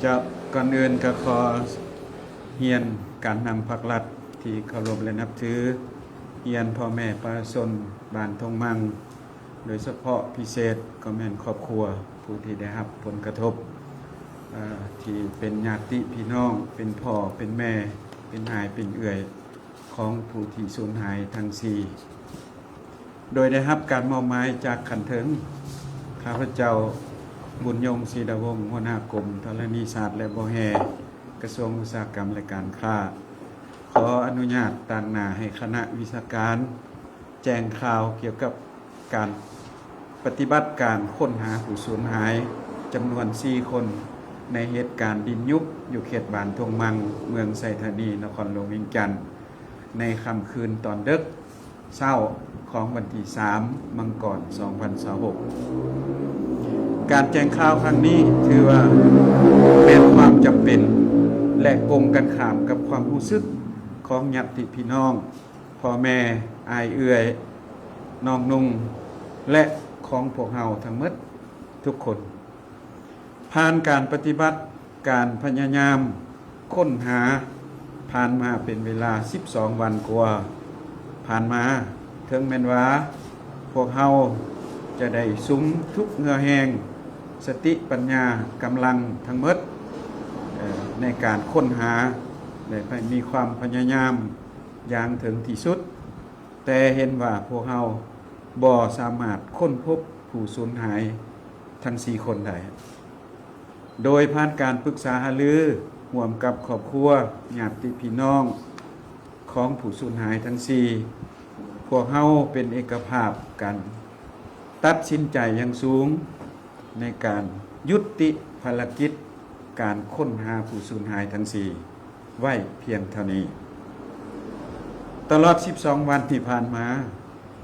ເຈົ້າ, ກ່ອນອື່ນກໍຂໍຮຽນການນຳພັກລັດທີ່ເຄົາລົບ ແລະ ນັບຖື, ຮຽນພໍ່ແມ່ປະຊາຊົນບ້ານທົ່ງມັງ, ໂດຍສະເພາະພິເສດກໍແມ່ນຄອບຄົວຜູ້ທີ່ໄດ້ຮັບຜົນກະທົບ, ເອີ່ ທີ່ເປັນຍາດຕິພີ່ນ້ອງ, ເປັນພໍ່ເປັນແມ່, ເປັນອ້າຍເປັນເອື້ອຍຂອງຜູ້ທີ່ສູນຫາຍທັງສີ່. ໂດຍໄດ້ຮັບການມອບໝາຍຈາກຂັ້ນເທິງ, ຂ້າພະເຈົ້າ ບຸນຍົງ ສີດາວົງ, ຫົວໜ້າກົມທໍລະນີສາດ ແລະ ບໍ່ແຮ່, ກະຊວງອຸດສາຫະກຳ ແລະ ການຄ້າ, ຂໍອະນຸຍາດຕາງໜ້າໃຫ້ຄະນະວິຊາການແຈ້ງຂ່າວກ່ຽວກັບການປະຕິບັດການຄົ້ນຫາຜູ້ສູນຫາຍຈຳນວນສີ່ຄົນ ໃນເຫດການດິນຍຸບຢູ່ເຂດບ້ານທົ່ງມັງ, ເມືອງໄຊທານີ, ນະຄອນຫຼວງວຽງຈັນ. ໃນຄ່ຳຄືນຕອນເດິກເຊົ້າຂອງວັນທີສາມ ມັງກອນ ສອງພັນຊາວຫົກ. ການແຈ້ງຂ່າວຄັ້ງນີ້ຖືວ່າແມ່ນຄວາມຈຳເປັນ ແລະ ກົງກັນຂ້າມກັບຄວາມຮູ້ສຶກຂອງຍາດຕິພີ່ນ້ອງ, ພໍ່ແມ່, ອ້າຍເອື້ອຍ, ນ້ອງນຸ່ງ ແລະ ຂອງພວກເຮົາທັງໝົດທຸກຄົນ. ຜ່ານການປະຕິບັດການພະຍາຍາມຄົ້ນຫາຜ່ານມາເປັນເວລາສິບສອງວັນກວ່າຜ່ານມາ, ເຖິງແມ່ນວ່າພວກເຮົາຈະໄດ້ສຸມທຸກເຫື່ອແຮງ, ສະຕິປັນຍາ, ກຳລັງທັງໝົດ ເອີ່ ໃນການຄົ້ນຫາ ແລະ ມີຄວາມພະຍາຍາມຢ່າງເຖິງທີ່ສຸດ, ແຕ່ເຫັນວ່າພວກເຮົາບໍ່ສາມາດຄົ້ນພົບຜູ້ສູນຫາຍທັງສີ່ຄົນໄດ້. ໂດຍຜ່ານການປຶກສາຫາລືຮ່ວມກັບຄອບຄົວ, ຍາດຕິພີ່ນ້ອງຂອງຜູ້ສູນຫາຍທັງສີ່, ພວກເຮົາເປັນເອກະພາບກັນ ຕັດສິນໃຈຢ່າງສູງໃນການຍຸຕິພາລະກິດການຄົ້ນຫາຜູ້ສູນຫາຍທັງສີ່ ໄວ້ພຽງເທົ່ານີ້. ຕະຫຼອດສິບສອງວັນທີ່ຜ່ານມາ,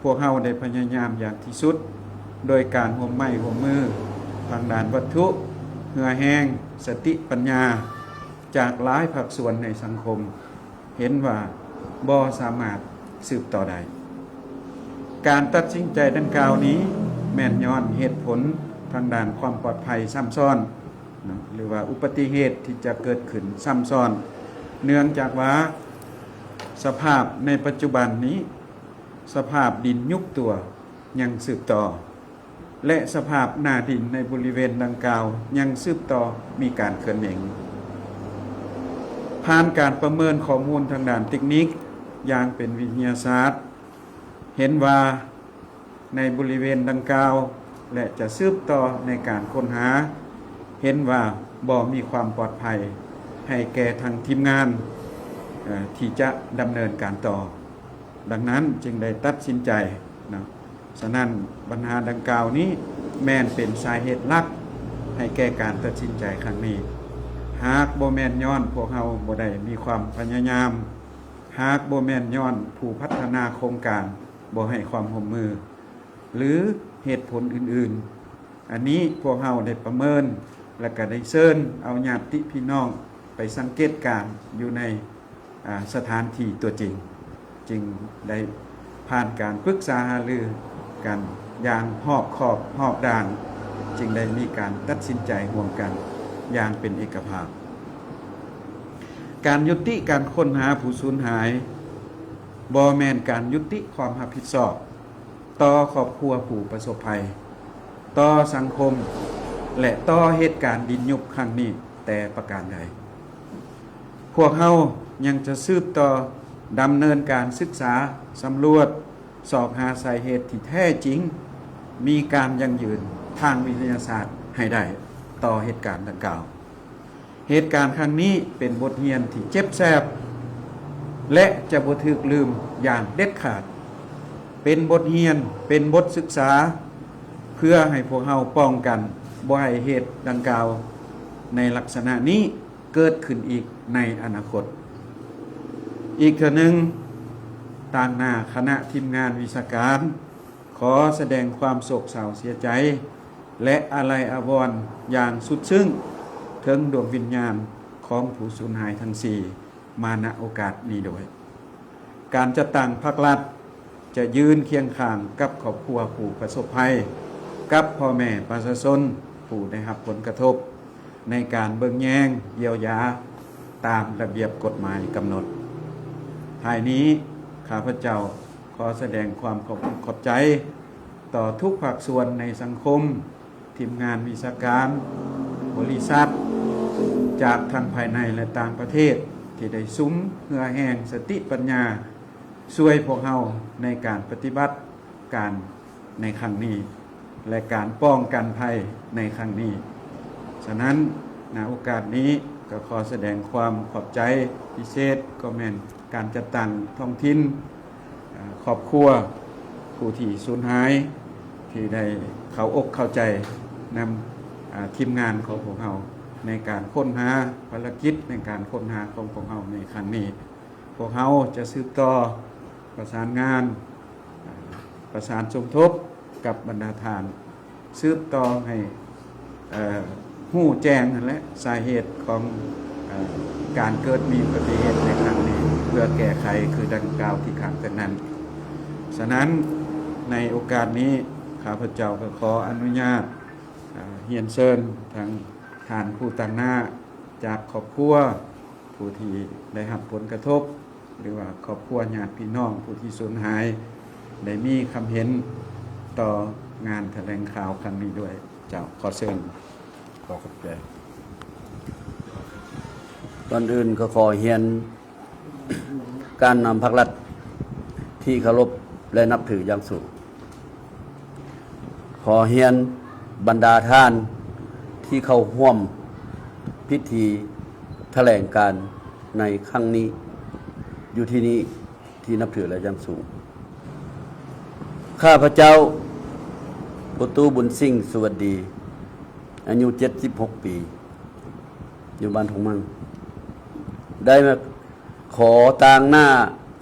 ພວກເຮົາໄດ້ພະຍາຍາມຢ່າງທີ່ສຸດ ໂດຍການຮ່ວມໄມ້ຮ່ວມມືທາງດ້ານວັດຖຸ, ເຫື່ອແຮງ, ສະຕິປັນຍາ ຈາກຫຼາຍພາກສ່ວນໃນສັງຄົມ ເຫັນວ່າບໍ່ສາມາດສືບຕໍ່ໄດ້. ການຕັດສິນໃຈດັ່ງກ່າວນີ້ ແມ່ນຍ້ອນເຫດຜົນທາງດ້ານຄວາມປອດໄພຊ້ຳຊ້ອນ ເນາະ ຫຼືວ່າອຸປະຕິເຫດທີ່ຈະເກີດຂຶ້ນຊ້ຳຊ້ອນ, ເນື່ອງຈາກວ່າສະພາບໃນປັດຈຸບັນນີ້ ສະພາບດິນຍຸບຕົວຍັງສືບຕໍ່ ແລະ ສະພາບໜ້າດິນໃນບໍລິເວນດັ່ງກ່າວຍັງສືບຕໍ່ມີການເຄື່ອນເຫວ່ງ. ຜ່ານການປະເມີນຂໍ້ມູນທາງດ້ານເຕັກນິກຢ່າງເປັນວິທະຍາສາດ ເຫັນວ່າ ໃນບໍລິເວນດັ່ງກ່າວ ແລະ ຈະສືບຕໍ່ໃນການຄົ້ນຫາ, ເຫັນວ່າບໍ່ມີຄວາມປອດໄພໃຫ້ແກ່ທາງທີມງານ ເອີ່ ທີ່ຈະດຳເນີນການຕໍ່. ດັ່ງນັ້ນຈຶ່ງໄດ້ຕັດສິນໃຈເນາະ. ສະນັ້ນບັນຫາດັ່ງກ່າວນີ້ແມ່ນເປັນສາເຫດຫຼັກໃຫ້ແກ່ການຕັດສິນໃຈຄັ້ງນີ້. ຫາກບໍ່ແມ່ນຍ້ອນພວກເຮົາບໍ່ໄດ້ມີຄວາມພະຍາຍາມ, ຫາກບໍ່ແມ່ນຍ້ອນຜູ້ພັດທະນາໂຄງການ ບໍ່ໃຫ້ຄວາມຮ່ວມມື ຫຼື ເຫດຜົນອື່ນໆ, ອັນນີ້ພວກເຮົາໄດ້ປະເມີນ ແລະ ກະໄດ້ເຊີນເອົາຍາດຕິພີ່ນ້ອງໄປສັງເກດການຢູ່ໃນ ອາ ສະຖານທີ່ຕົວຈິງ, ຈຶ່ງໄດ້ຜ່ານການປຶກສາຫາລືກັນຢ່າງຮອບຄອບຮອບດ້ານ, ຈຶ່ງໄດ້ມີການຕັດສິນໃຈຮ່ວມກັນຢ່າງເປັນເອກະພາບ. ການຍຸຕິການຄົ້ນຫາຜູ້ສູນຫາຍ ບໍ່ແມ່ນການຍຸຕິຄວາມຮັບຜິດຊອບຕໍ່ຄອບຄົວຜູ້ປະສົບໄພ, ຕໍ່ສັງຄົມ ແລະ ຕໍ່ເຫດການດິນຍຸບຄັ້ງນີ້ແຕ່ປະການໃດ. ພວກເຮົາຍັງຈະສືບຕໍ່ດຳເນີນການສຶກສາ, ສຳຫຼວດ, ຊອກຫາສາເຫດທີ່ແທ້ຈິງ, ມີການຢັ້ງຢືນທາງວິທະຍາສາດໃຫ້ໄດ້ຕໍ່ເຫດການດັ່ງກ່າວ. ເຫດການຄັ້ງນີ້ເປັນບົດຮຽນທີ່ເຈັບແສບ ແລະ ຈະບໍ່ຖືກລືມຢ່າງເດັດຂາດ. ເປັນບົດຮຽນ, ເປັນບົດສຶກສາ ເພື່ອໃຫ້ພວກເຮົາປ້ອງກັນບໍ່ໃຫ້ເຫດດັ່ງກ່າວໃນລັກສະນະນີ້ເກີດຂຶ້ນອີກໃນອະນາຄົດ. ອີກເທື່ອໜຶ່ງ, ຕາງໜ້າຄະນະທີມງານວິຊາການ ຂໍສະແດງຄວາມໂສກເສົ້າເສຍໃຈ ແລະ ອາໄລອາວອນຢ່າງສຸດຊຶ້ງເຖິງດວງວິນຍານຂອງຜູ້ສູນຫາຍທັງສີ່ ມາ ນະ ໂອກາດນີ້ດ້ວຍ. ການຈັດຕັ້ງພັກລັດຈະຢືນຄຽງຂ້າງກັບຄອບຄົວຜູ້ປະສົບໄພ, ກັບພໍ່ແມ່ປະຊາຊົນຜູ້ໄດ້ຮັບຜົນກະທົບ, ໃນການເບິ່ງແຍງ, ຢຽວຢາຕາມລະບຽບກົດໝາຍກຳນົດ. ທ້າຍນີ້, ຂ້າພະເຈົ້າຂໍສະແດງຄວາມຂອບອົກຂອບໃຈຕໍ່ທຸກພາກສ່ວນໃນສັງຄົມ, ທີມງານວິຊາການ, ບໍລິສັດ ຈາກທັງພາຍໃນ ແລະ ຕ່າງປະເທດ ທີ່ໄດ້ສຸມເຫື່ອແຮງ, ສະຕິປັນຍາ ຊ່ວຍພວກເຮົາໃນການປະຕິບັດການໃນຄັ້ງນີ້ ແລະ ການປ້ອງກັນໄພໃນຄັ້ງນີ້. ສະນັ້ນ, ນະໂອກາດນີ້ກໍຂໍສະແດງຄວາມຂອບໃຈພິເສດ ກໍແມ່ນການຈັດຕັ້ງທ້ອງຖິ່ນ, ເອີ່, ຄອບຄົວຜູ້ທີ່ສູນຫາຍ ທີ່ໄດ້ເຂົ້າອົກເຂົ້າໃຈນຳ, ເອີ່, ທີມງານຂອງພວກເຮົາ ໃນການຄົ້ນຫາ, ພາລະກິດໃນການຄົ້ນຫາຂອງພວກເຮົາໃນຄັ້ງນີ້. ພວກເຮົາຈະສືບຕໍ່ປະສານງານ, ປະສານສົມທົບກັບບັນດາທ່ານ, ສືບຕໍ່ໃຫ້, ເອີ່, ຮູ້ແຈ້ງຫັ້ນແຫຼະ ສາເຫດຂອງ, ເອີ່, ການເກີດມີອຸບັດຕິເຫດໃນຄັ້ງນີ້ ເພື່ອແກ້ໄຂຄືດັ່ງກ່າວທີ່ຂ້າງເຖິງນັ້ນ. ສະນັ້ນ, ໃນໂອກາດນີ້ ຂ້າພະເຈົ້າກໍຂໍອະນຸຍາດ, ເອີ່, ຮຽນເຊີນທັງທ່ານຜູ້ຕາງໜ້າຈາກຄອບຄົວ ຜູ້ທີ່ໄດ້ຮັບຜົນກະທົບ ຫຼືວ່າຄອບຄົວຍາດພີ່ນ້ອງຜູ້ທີ່ສູນຫາຍ ໄດ້ມີຄຳເຫັນຕໍ່ງານຖະແຫຼງຂ່າວຄັ້ງນີ້ດ້ວຍ. ເຈົ້າ, ຂໍເຊີນ. ຂໍຂອບໃຈ. ກ່ອນອື່ນກໍຂໍຮຽນ ການນຳພັກລັດທີ່ເຄົາລົບ ແລະ ນັບຖືຢ່າງສູງ. ຂໍຮຽນບັນດາທ່ານທີ່ເຂົ້າຮ່ວມພິທີຖະແຫຼງການໃນຄັ້ງນີ້ ຢູ່ທີ່ນີ້ທີ່ນັບຖື ແລະ ຢ່າງສູງ. ຂ້າພະເຈົ້າ ພໍ່ຕູ້ ບຸນສິງ ສຸວັດດີ ອາຍຸເຈັດສິບຫົກປີ ຢູ່ບ້ານທົ່ງມັ່ງ ໄດ້ມາ ຂໍຕາງໜ້າ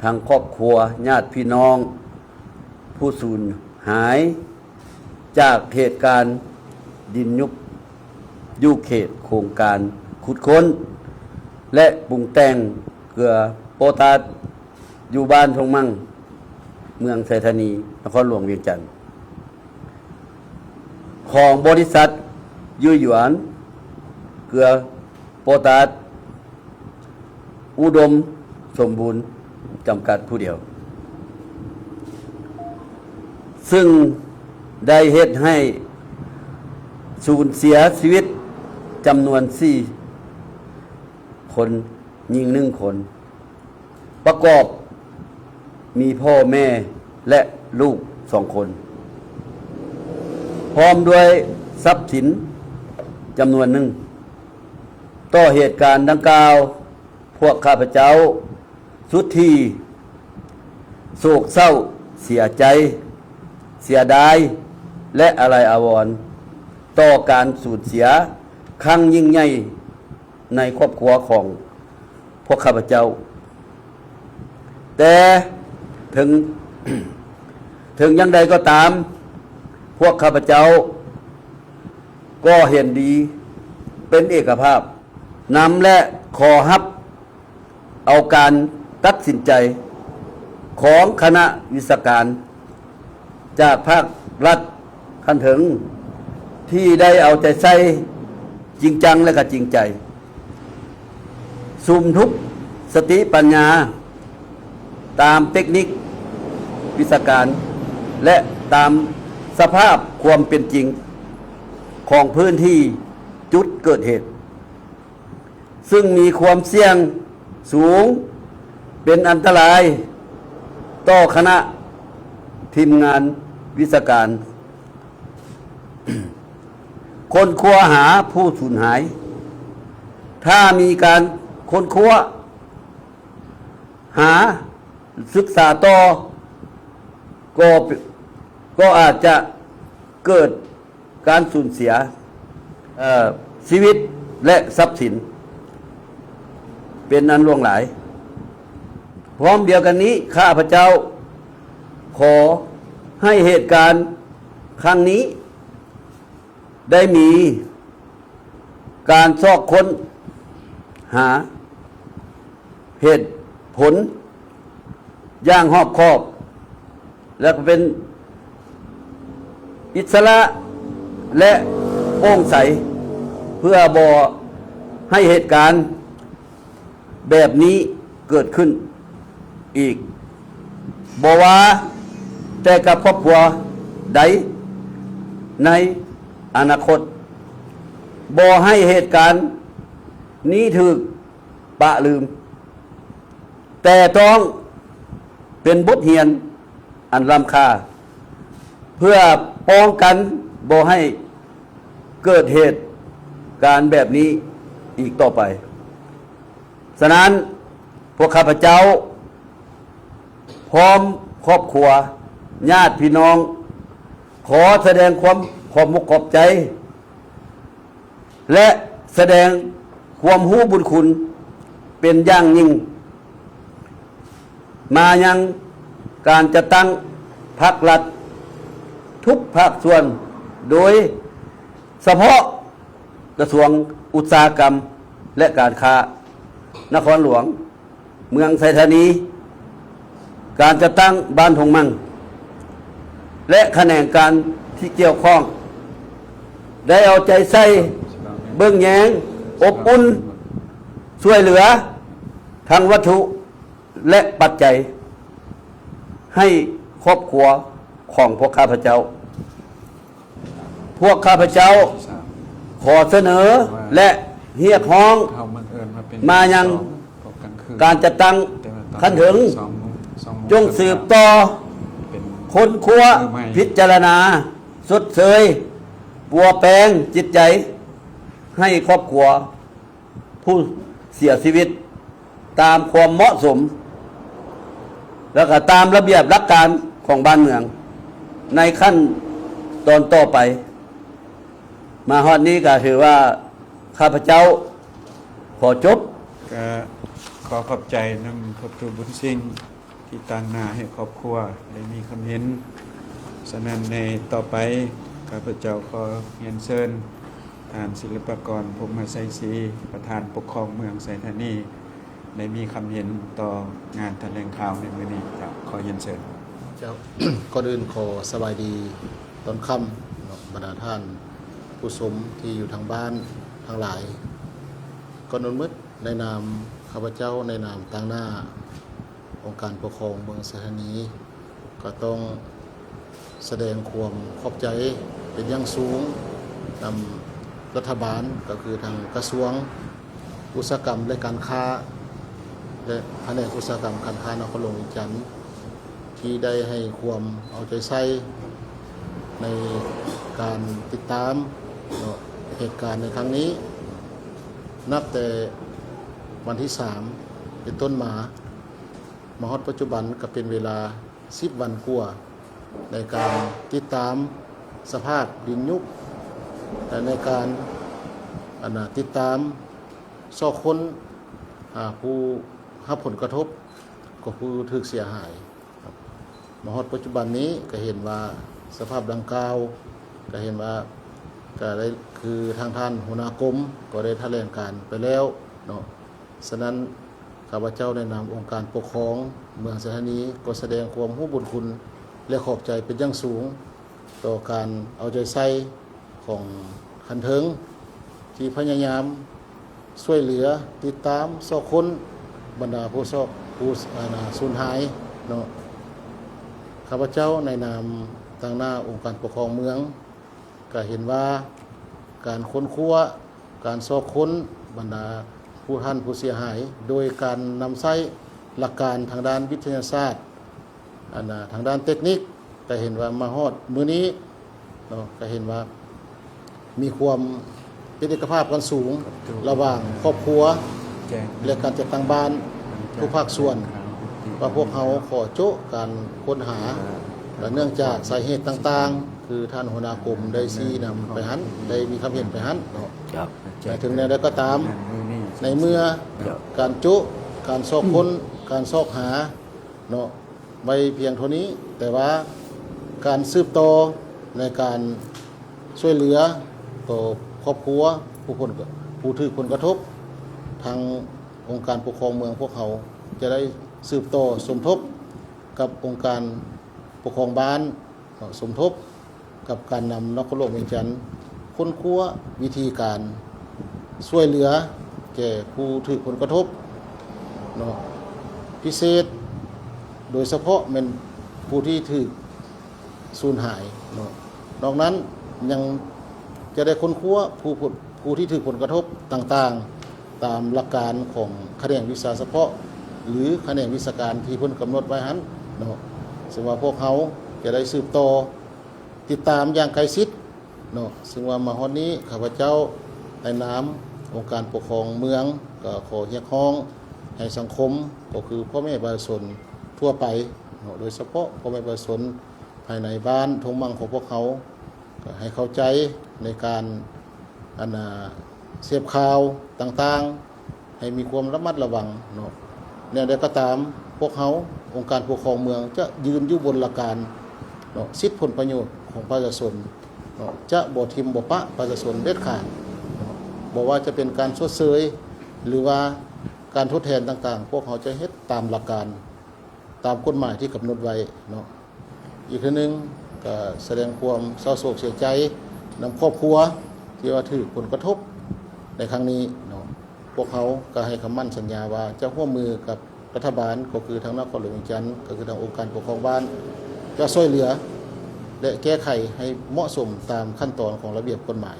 ທາງຄອບຄົວ, ຍາດພີ່ນ້ອງຜູ້ສູນຫາຍຈາກເຫດການດິນຍຸບ ຢູ່ເຂດໂຄງການຂຸດຄົ້ນ ແລະ ປຸງແຕ່ງເກືອໂປຕາດ ຢູ່ບ້ານທົ່ງມັ່ງ ເມືອງໄຊທານີ ນະຄອນຫຼວງວຽງຈັນ ຂອງບໍລິສັດ ຢູຫຍວນ ເກືອໂປຕາດ ອຸດົມສົມບູນ ຈຳກັດຜູ້ດຽວ, ຊຶ່ງໄດ້ເຮັດໃຫ້ສູນເສຍຊີວິດຈຳນວນສີ່ຄົນ, ຍິງໜຶ່ງຄົນ ປະກອບມີພໍ່ແມ່ ແລະ ລູກສອງຄົນ ພ້ອມດ້ວຍຊັບສິນຈຳນວນໜຶ່ງ. ຕໍ່ເຫດການດັ່ງກ່າວ, ພວກຂ້າພະເຈົ້າສຸດທີ່ໂສກເສົ້າເສຍໃຈ, ເສຍດາຍ ແລະ ອາໄລອາວອນຕໍ່ການສູນເສຍຄັ້ງຍິ່ງໃຫຍ່ ໃນຄອບຄົວຂອງພວກຂ້າພະເຈົ້າ. ແຕ່ເຖິງ, ເຖິງຢ່າງໃດກໍຕາມ, ພວກຂ້າພະເຈົ້າກໍເຫັນດີເປັນເອກະພາບນຳ ແລະ ຂໍຮັບເອົາການຕັດສິນໃຈຂອງຄະນະວິຊາການ ຈາກພາກລັດຂັ້ນເທິງ ທີ່ໄດ້ເອົາໃຈໃສ່ຈິງຈັງ ແລະ ກະຈິງໃຈ ສຸມທຸບສະຕິປັນຍາຕາມເຕັກນິກວິຊາການ ແລະ ຕາມສະພາບຄວາມເປັນຈິງຂອງພື້ນທີ່ຈຸດເກີດເຫດ. ຊຶ່ງມີຄວາມສ່ຽງສູງເປັນອັນຕະລາຍຕໍ່ຄະນະທີມງານວິຊາການຄົ້ນຄວ້າຫາຜູ້ສູນຫາຍ. ຖ້າມີການຄົ້ນຄວ້າຫາສຶກສາຕໍ່ ກໍ, ກໍອາດຈະເກີດ ການສູນເສຍ, ເອີ, ຊີວິດ ແລະ ຊັບສິນເປັນອັນຫຼວງຫຼາຍ. ພ້ອມດຽວກັນນີ້, ຂ້າພະເຈົ້າຂໍໃຫ້ເຫດການຄັ້ງນີ້ໄດ້ມີການຊອກຄົ້ນຫາ ເຫດຜົນຢ່າງຮອບຄອບ ແລະ ເປັນອິດສະຫຼະ ແລະ ໂປ່ງໃສ. ພື່ອບໍ່ໃຫ້ເຫດການແບບນີ້ເກີດຂຶ້ນອີກ, ບໍ່ວ່າແຕ່ກັບຄອບຄົວໃດໃນອະນາຄົດ, ບໍ່ໃຫ້ເຫດການນີ້ຖືກປະລືມ, ແຕ່ຕ້ອງເປັນບົດຮຽນອັນລ້ຳຄ່າ ເພື່ອປ້ອງກັນບໍ່ໃຫ້ເກີດເຫດການແບບນີ້ອີກຕໍ່ໄປ. ສະນັ້ນ, ພວກຂ້າພະເຈົ້າ ພ້ອມຄອບຄົວ, ຍາດພີ່ນ້ອງ ຂໍສະແດງຄວາມຂອບມຸກຂອບໃຈ ແລະ ສະແດງຄວາມຮູ້ບຸນຄຸນເປັນຢ່າງຍິ່ງ ມາຍັງການຈັດຕັ້ງພັກລັດທຸກພາກສ່ວນ, ໂດຍສະເພາະກະຊວງອຸດສາຫະກຳ ແລະ ການຄ້ານະຄອນຫຼວງ ເມືອງໄຊທານີ, ການຈັດຕັ້ງບ້ານທົ່ງມັ່ງ ແລະ ຂະແໜງການທີ່ກ່ຽວຂ້ອງ ໄດ້ເອົາໃຈໃສ່ເບິ່ງແຍງ, ອົບອຸ່ນ, ຊ່ວຍເຫຼືອທັງວັດຖຸ ແລະ ປັດໄຈ ໃຫ້ຄອບຄົວຂອງພວກຂ້າພະເຈົ້າ. ພວກຂ້າພະເຈົ້າຂໍສະເໜີ ແລະ ຮຽກຮ້ອງມາຍັງການຈັດຕັ້ງຂັ້ນເທິງ, ຈົ່ງສືບຕໍ່ຄົ້ນຄວ້າ, ພິຈາລະນາ, ຊົດເຊີຍ, ປົວແປງຈິດໃຈໃຫ້ຄອບຄົວ ຜູ້ເສຍຊີວິດຕາມຄວາມເໝາະສົມ ແລະ ກໍຕາມລະບຽບຫຼັກການຂອງບ້ານເມືອງໃນຂັ້ນຕອນຕໍ່ໄປ. ມາຮອດນີ້ກໍຖືວ່າຂ້າພະເຈົ້າຂໍຈົບ. ກໍຂໍຂອບໃຈນຳພະຄູບຸນສິງ ທີ່ຕາງໜ້າໃຫ້ຄອບຄົວໄດ້ມີຄຳເຫັນ. ສະນັ້ນໃນຕໍ່ໄປ ຂ້າພະເຈົ້າຂໍຮຽນເຊີນທ່ານສິລະປະກອນ ພົມມະໄຊສີ ປະທານປົກຄອງເມືອງໄຊທານີ ໄດ້ມີຄຳເຫັນຕໍ່ງານຖະແຫຼງຂ່າວໃນມື້ນີ້. ເຈົ້າ ຂໍຮຽນເຊີນ. ເຈົ້າ ກ່ອນອື່ນຂໍສະບາຍດີຕອນຄ່ຳເນາະ ບັນດາທ່ານຜູ້ຊົມທີ່ຢູ່ທາງບ້ານທັງຫຼາຍ. ກ່ອນອື່ນໝົດ ໃນນາມຂ້າພະເຈົ້າ ໃນນາມຕາງໜ້າ ອົງການປົກຄອງເມືອງໄຊທານີ ກໍຕ້ອງສະແດງຄວາມຂອບໃຈເປັນຢ່າງສູງນຳລັດຖະບານ ກໍຄືທາງກະຊວງອຸດສາຫະກຳ ແລະ ການຄ້າ ແລະ ພະແນກອຸດສາຫະກຳການຄ້ານະຄອນຫຼວງວຽງຈັນ ທີ່ໄດ້ໃຫ້ຄວາມເອົາໃຈໃສ່ໃນການຕິດຕາມເນາະ ເຫດການໃນຄັ້ງນີ້ ນັບແຕ່ວັນທີສາມເປັນຕົ້ນມາ ມາຮອດປັດຈຸບັນກໍເປັນເວລາສິບວັນກວ່າ ໃນການຕິດຕາມສະພາບດິນຍຸບ ແລະ ໃນການ ອັນນ່າ ຕິດຕາມຊອກຄົ້ນຫາຜູ້ຮັບຜົນກະທົບ ກໍຄືຖືກເສຍຫາຍ. ມາຮອດປັດຈຸບັນນີ້ກໍເຫັນວ່າສະພາບດັ່ງກ່າວ ກໍເຫັນວ່າ ກໍໄດ້ ຄືທາງທ່ານຫົວໜ້າກົມກໍໄດ້ຖະແຫຼງການໄປແລ້ວເນາະ. ສະນັ້ນ ຂ້າພະເຈົ້າໃນນາມອົງການປົກຄອງເມືອງໄຊທານີ ກໍສະແດງຄວາມຮູ້ບຸນຄຸນ ແລະ ຂອບໃຈເປັນຢ່າງສູງຕໍ່ການເອົາໃຈໃສ່ຂອງຂັ້ນເທິງ ທີ່ພະຍາຍາມຊ່ວຍເຫຼືອ ຕິດຕາມ ຊອກຄົ້ນບັນດາຜູ້ຊອກ ຜູ້ ອັນນ່າ ສູນຫາຍເນາະ. ຂ້າພະເຈົ້າໃນນາມຕາງໜ້າອົງການປົກຄອງເມືອງ ກະເຫັນວ່າການຄົ້ນຄວ້າ ການຊອກຄົ້ນບັນດາຜູ້ທ່ານຜູ້ເສຍຫາຍ ໂດຍການນຳໃຊ້ຫຼັກການທາງດ້ານວິທະຍາສາດ ອັນນ່າ ທາງດ້ານເຕັກນິກ ກະເຫັນວ່າມາຮອດມື້ນີ້ເນາະ ກະເຫັນວ່າມີຄວາມເປັນເອກະພາບກັນສູງ ລະຫວ່າງຄອບຄົວ ແລະ ການຈັດຕັ້ງບ້ານທຸກພາກສ່ວນ ວ່າພວກເຮົາຂໍໂຈະການຄົ້ນຫາ ກະເນື່ອງຈາກສາເຫດຕ່າງໆ ຄືທ່ານຫົວໜ້າກົມໄດ້ຊີ້ນຳໄປຫັ້ນ ໄດ້ມີຄຳເຫັນໄປຫັ້ນເນາະ. ແຕ່ເຖິງແນວໃດກໍຕາມ ໃນເມື່ອການໂຈະ ການຊອກຄົ້ນ ການຊອກຫາເນາະ ໄວ້ພຽງເທົ່ານີ້, ແຕ່ວ່າການສືບຕໍ່ໃນການຊ່ວຍເຫຼືອຕໍ່ຄອບຄົວຜູ້ຜົນ ຜູ້ຖືກຜົນກະທົບ ທາງອົງການປົກຄອງເມືອງພວກເຮົາຈະໄດ້ສືບຕໍ່ສົມທົບກັບອົງການປົກຄອງບ້ານ ເນາະ ສົມທົບກັບການນຳນະຄອນຫຼວງວຽງຈັນ ຄົ້ນຄວ້າວິທີການ ຊ່ວຍເຫຼືອແກ່ຜູ້ຖືກຜົນກະທົບເນາະ ພິເສດ ໂດຍສະເພາະແມ່ນຜູ້ທີ່ຖືກສູນຫາຍເນາະ. ນອກນັ້ນຍັງຈະໄດ້ຄົ້ນຄວ້າຜູ້ ຜູ້ທີ່ຖືກຜົນກະທົບຕ່າງໆ ຕາມຫຼັກການຂອງຂະແໜງວິຊາສະເພາະ ຫຼື ຂະແໜງວິຊາການທີ່ເພິ່ນກຳນົດໄວ້ຫັ້ນເນາະ. ເຊິ່ງວ່າພວກເຮົາຈະໄດ້ສືບຕໍ່ຕິດຕາມຢ່າງໃກ້ຊິດເນາະ. ເຊິ່ງວ່າມາຮອດນີ້ ຂ້າພະເຈົ້າໃນນາມອົງການປົກຄອງເມືອງ ກໍຂໍຮຽກຮ້ອງໃຫ້ສັງຄົມ ກໍຄືພໍ່ແມ່ປະຊາຊົນທົ່ວໄປເນາະ ໂດຍສະເພາະພໍ່ແມ່ປະຊາຊົນພາຍໃນບ້ານທົ່ງມັ່ງຂອງພວກເຮົາ ກໍໃຫ້ເຂົ້າໃຈໃນການ ອັນ ອາ ເສບຂ່າວຕ່າງໆ ໃຫ້ມີຄວາມລະມັດລະວັງເນາະ. ແນວໃດກໍຕາມ ພວກເຮົາ ອົງການປົກຄອງເມືອງ ຈະຢືນຢູ່ບົນຫຼັກການເນາະ ສິດຜົນປະໂຫຍດຂອງປະຊາຊົນເນາະ, ຈະບໍ່ຖິ້ມບໍ່ປະປະຊາຊົນເດັດຂາດເນາະ. ບໍ່ວ່າຈະເປັນການຊົດເຊີຍ ຫຼືວ່າການທົດແທນຕ່າງໆ ພວກເຮົາຈະເຮັດຕາມຫຼັກການ ຕາມກົດໝາຍທີ່ກຳນົດໄວ້ເນາະ. ອີກເທື່ອໜຶ່ງກໍສະແດງຄວາມເສົ້າໂສກເສຍໃຈນຳຄອບຄົວທີ່ວ່າຖືກຜົນກະທົບໃນຄັ້ງນີ້ເນາະ. ພວກເຮົາກໍໃຫ້ຄຳໝັ້ນສັນຍາວ່າຈະຮ່ວມມືກັບລັດຖະບານ ກໍຄືທາງນະຄອນຫຼວງວຽງຈັນ ກໍຄືທາງອົງການປົກຄອງບ້ານ ຈະຊ່ວຍເຫຼືອ ແລະ ແກ້ໄຂໃຫ້ເໝາະສົມຕາມຂັ້ນຕອນຂອງລະບຽບກົດໝາຍ.